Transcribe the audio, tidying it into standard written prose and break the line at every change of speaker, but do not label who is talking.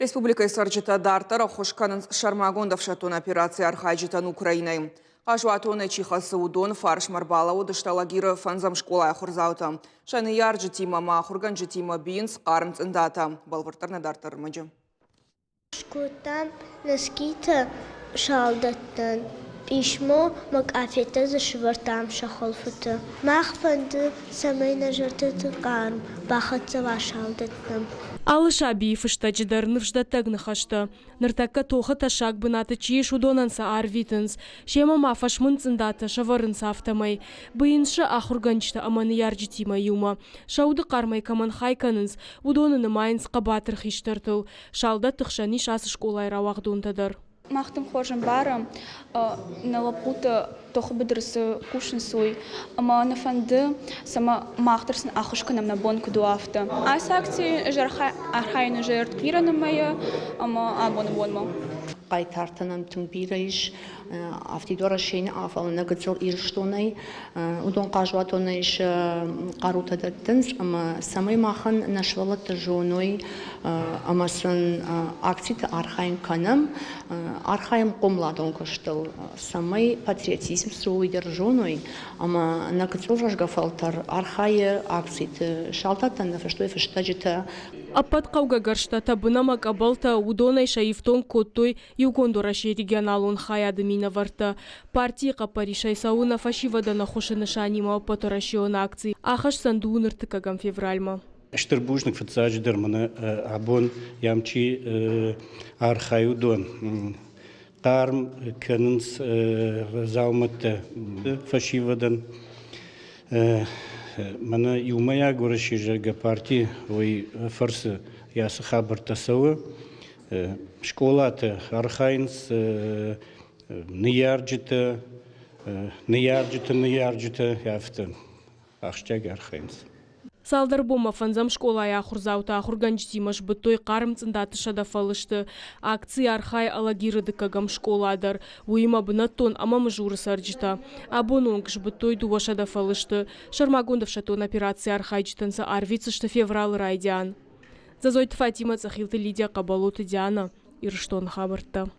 Республикӕйы цӕрджытӕ дарддӕр ӕххуыс кӕнынц сӕрмагонд ӕфсӕддон операцийы архайджытӕн Украинӕйы. Хъазуатонӕй чи хӕцы, уыдон фарсмӕ ӕрбалӕууыдысты Алагиры фӕндзӕм скъолайы ахуырдзаутӕ. Сӕ ныййарджытимӕ ӕмӕ ахуыргӕнджытимӕ бийынц хъарм цъындатӕ. Бӕлвырддӕр нӕ дарддӕр ӕрмӕджы.
Скодтам носкитӕ салдӕттӕн, писмо мӕ къафеттӕ дзы сӕвӕрдтам сӕ хуылфыты. Мах фӕнды, цӕмӕй нӕ зӕрдӕты хъарм бахӕццӕ уа салдӕттӕм.
Алы сабийы фыстӕджы дӕр ныфсдӕттӕг ныхӕстӕ. Ныртӕккӕ тохы тӕссаг бынаты чи ис, уыдонӕн сӕ арвитынц. Семӕ ма фӕсмын цъындатӕ сӕвӕрынц афтӕмӕй. Быйынц сӕ ахуыргӕнджытӕ ӕмӕ ныййарджытимӕ иумӕ. Сӕ уды хъармӕй кӕмӕн хай кӕнынц, уыдоны нымайынц хъӕбатыр хистӕртыл. Салдӕтты хсӕн ис ацы скъолайы рауагъдонтӕ дӕр.
Мах тынг хорз ӕмбарӕм, нӕ лӕппутӕ тохы быдыры цы кусынц, уый. Ӕмӕ нӕ фӕнды, цӕмӕ мах дӕр сын ӕххуыс кӕнӕм нӕ бон куыд у, афтӕ. Ацы акцийы ӕз архайын ӕз ӕртхъирӕны мӕйы ӕмӕ абоны бонмӕ.
Хъайтартӕ нӕм тынг бирӕ ис. Афтид Уӕрӕсейы нӕ, фӕлӕ нӕ гыццыл Ирыстонӕй. Уыдон хъазуатонӕй сӕ хъарутӕ дӕттынц ӕмӕ цӕмӕй махӕн нӕ сывӕллӕттӕ зоной ӕмӕ сын акциты архайын кӕнӕм, архайӕм хъомыладон куыстыл, цӕмӕй патриотизм цы у, уый дӕр зоной ӕмӕ нӕ гыццыл рӕзгӕ фӕлтӕр архайы акциты. Салдаттӕн нӕ фыстой фыстӕджытӕ.
Ӕппӕт хъӕугӕ гӕрзтӕ, тӕбын ӕмӕ къӕбӕлтӕ уыдонӕй сӕ ифтонг кодтой Иугонд Уӕрӕсейы регионалон хайады минӕвӕрттӕ партийы хъӕппӕрисӕй цӕуы нӕ фӕсивӕдӕн ӕххуысы нысанимӕ ӕппӕтуӕрӕсеон акци ахӕсдзӕн дыууын ӕртыккӕгӕм февральмӕ.
Стыр бузныг фыццаджыдӕр мӕнӕ абон йӕм чи архайы, уыдон хъарм кӕнынц дзаумӕттӕ фӕсивӕдӕн. Мӕнӕ иумӕйаг Уӕрӕсе, зӕгъгӕ, парти уый фӕрцы йӕ цы хабӕрттӕ цӕуы, Скъолаты архайынц ныййарджытӕ, ныййарджыты ныййарджытӕ, афтӕ ахсджиаг архайынц.
Цалдӕр бонмӕ фӕндзӕм скъолайы ахуырдзаутӕ ахуыргӕнджытимӕ сбыдтой хъарм цъындаты сӕдӕ фӕлысты. Акцийы архайы Алагиры дыккӕгӕм скъола дӕр, уыимӕ бынӕттон ӕмӕ Мызуры цӕрджытӕ. Абоны онг сбыдтой 200 фӕлысты. Сӕрмагонд ӕфсӕддон операцийы архайджытӕн сӕ арвитдзысты февралы райдиан. Дзӕзойты Фатимӕ, Цъӕхилты Лидия, Хъӕбӕлоты Диана, Ирыстоны хабӕрттӕ.